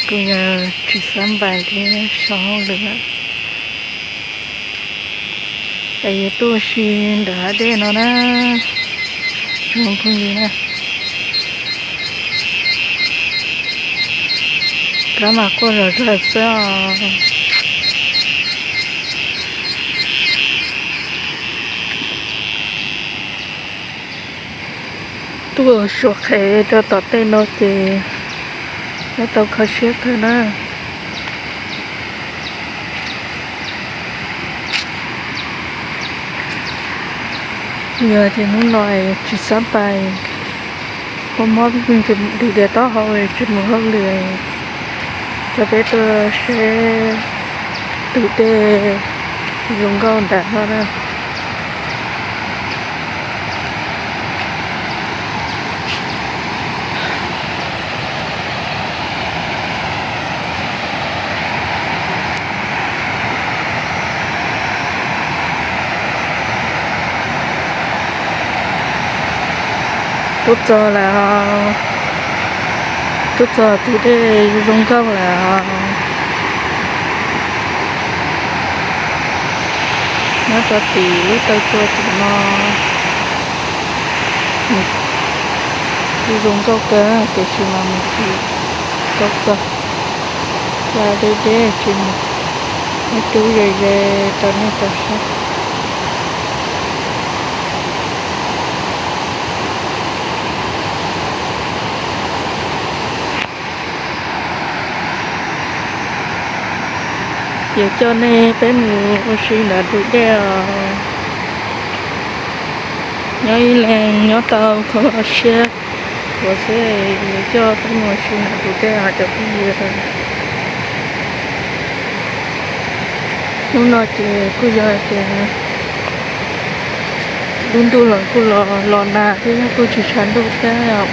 Kuv yog tsis xav npais thiab so hauj lwm lawm, es yuav tuaj ua si nram hav dej no na, tsoom phooj ywg na. Kab mas quaj zom zaws xwb os. Tuaj suav qhev rau tom tej no ces nyob tau kho siab kawg na. Yog tias hnub no tsis xav pais, kua mob pheej pheej ntws tias taub hau tsis mus hauj lwm, coj peb tuaj saib tus dej zoo nkauj nram no na. Tuaj txog lawm, tuaj txog tus dej zoo nkauj lawm. Nyob rau tim lub taw tsua tim no, kuj zoo nkauj kawg tiam sis mas mus tsis tau txog, deb deb tsis mus, muab rub ze ze rau nej tau saib. Yuav coj nej peb mus ua si nram tus dej os. Nyob ib leeg nyob tau kho siab khuav xwb, yuav coj peb mus ua si nram tus dej os cov phooj ywg. Hnub no ces kuj yog tias lub ntuj los kuj los los nag thiab, kuj tsis tshav ntuj thiab,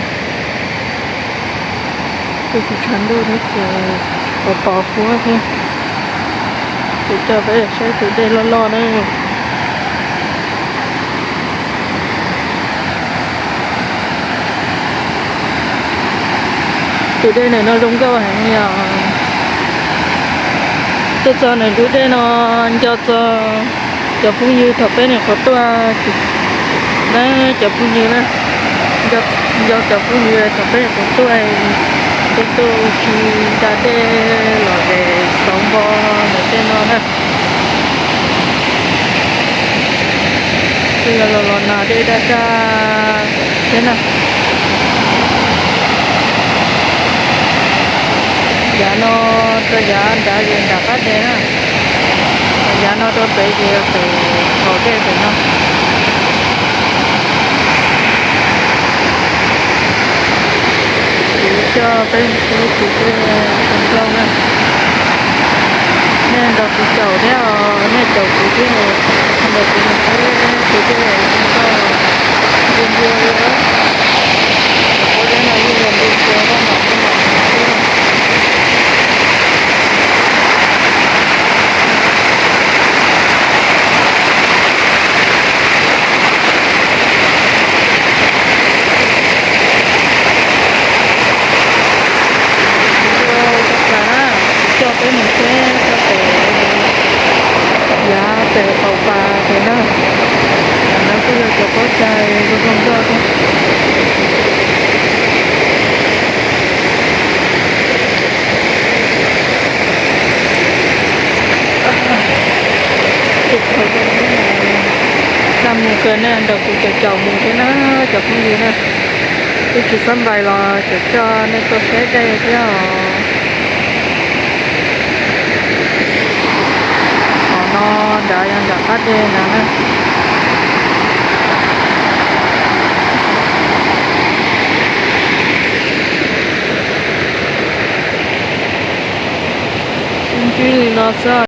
kuj tsis tshav ntuj thiab ces pos pos huab thiab. Ces coj peb saib tus dej loj loj na. Tus dej ntawm no zoo nkauj heev yog. Tuaj txog ntawm tus dej no nco txog cov phooj ywg thaum peb nyuam qhuav tuaj na, cov phooj ywg na, nco cov phooj ywg thaum peb nyuam qhuav tuaj, peb tuaj ua si nram dej los es xauv npo ntawm tej no na. Twb yog los los nag dej daj daj thiab na. Yav no rau yav nrad ces nram qab dej na, yav no rau pem ces pem haus dej pem no. Kuv coj peb mus saib tus dej zoo nkauj na. Nej nrog kuv caum thiab os, nej caum kuv thiab, nrog kuv mus saib tus dej zoo nkauj ntsia ntsia li. Kuv dej no yeej yog ntsia ntsia rau mam rau mam xwb. Kuv coj peb mus saib txog pem yav pem qaum pas pem na. Tam no kuj yog cov pob tsaig zoo zoo nkauj thiab. Txaj muag kawg, nej nrog kuv caum caum mus thiab na cov phooj ywg na. Twb tsis txhob npais los tseem coj nej tuaj saib dej thiab os. Qhov no nrad yog nram qab dej nrad na. Sib ntsib li no xwb.